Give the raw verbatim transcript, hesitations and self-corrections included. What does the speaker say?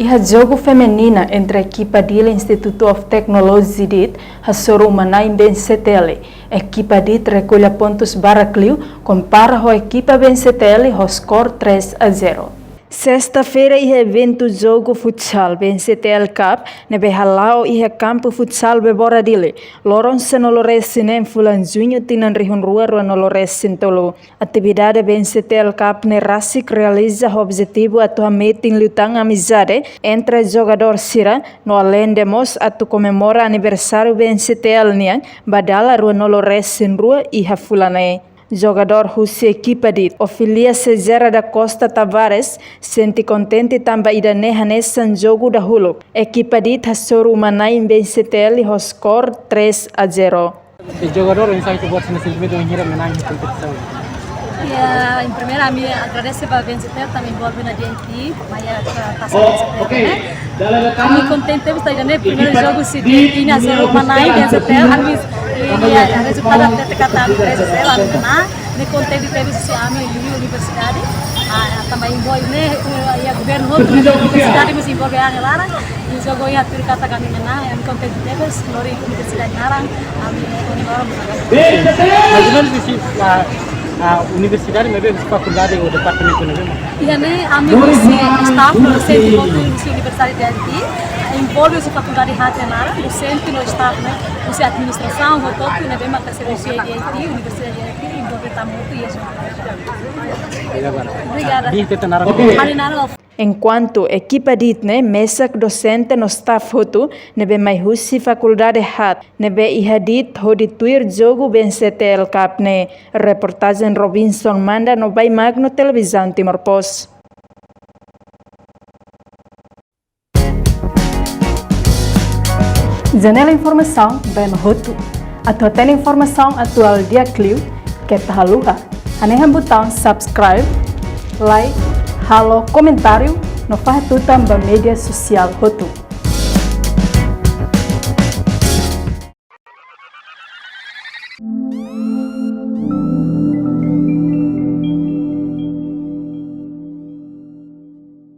Iha jogu feminina entre ekipa Dili Institute of Technology DIT hasoru uma-na'in B N C T L, ekipa DIT rekolla pontus barak liu kompara ho ekipa B N C T L ho skor três a zero. Sesta-feira iha eventu jogu futsal B N C T L Cup ne'ebé hala'o iha kampu futsal Bebora Dili, loron sanulu-resin-neen fulan Juñu tinan rihun rua ruanulu-resin-tolu. Atividade B N C T L Cup ne'e rasik realiza ho objetivu atu hametin liután amizade entre jogadór sira, no aleinde mós atu komemora aniversáriu B N C T L nian ba dala ruanulu-resin-rua iha fulan ne'e. Jogadór husi ekipa DIT, Ofilia Cesera da Costa Tavares, sente kontente tanba ida-ne'e hanesan jogu dahuluk. Ekipa DIT hasoru uma-na'in B N C T L ho skor três a zero. E jogadór, oinsá ita-boot sente sentimentu bainhira menang iha kompetisaun? Ya, em primeiro, ami agradese ba B N C T L tanba envolve ona DIT, mai iha Taça B N C T L ne'e. Ami kontente tebes tanba ida-ne'e primeiru jogu husi DIT nian, hasoru uma-na'in B N C T L, ami, ya, rezultadu hatete katak B N C T L ami menang, ne'e kontente tebes husi ami, liuliu universidade. Ah, tanba envolve ne'e, eh, ya, governu hotu, universidade mós envolve an laran. Jogu iha tuir katak ami menang, ami kontente tebes, lori universidade naran, ami, ami lori. Mais ou menos husi, ah, ah, universidade maibé husi fakuldade ou departamentu ne'ebé mak? Iha ne'e ami husi staff, docente hotu husi universidade DIT, envolve husi fakuldade haat nian laran, docente no staff ne'e, husi administrasaun hotu-hotu ne'ebé mak servisu iha DIT, universidade DIT, envolve tama hotu iha. Obrigada. Obrigada. Di'ak, ita-nia naran? Ha'u-nia naran Enkuantu ekipa DIT ne'e mesak docente no staff hotu ne'ebé mai husi fakuldade haat ne'ebé iha DIT hodi tuir jogu B N C T L Cup ne'e. Reportajen Robinson Manda no Bai Magno, Televizaun Timor Post. Janela informasaun ba ema hotu. Atu hatene informasaun atuál di'ak liu, keta haluha hanehan butaun subscribe, like, halo komentáriu no fahe tutan ba média sosiál hotu.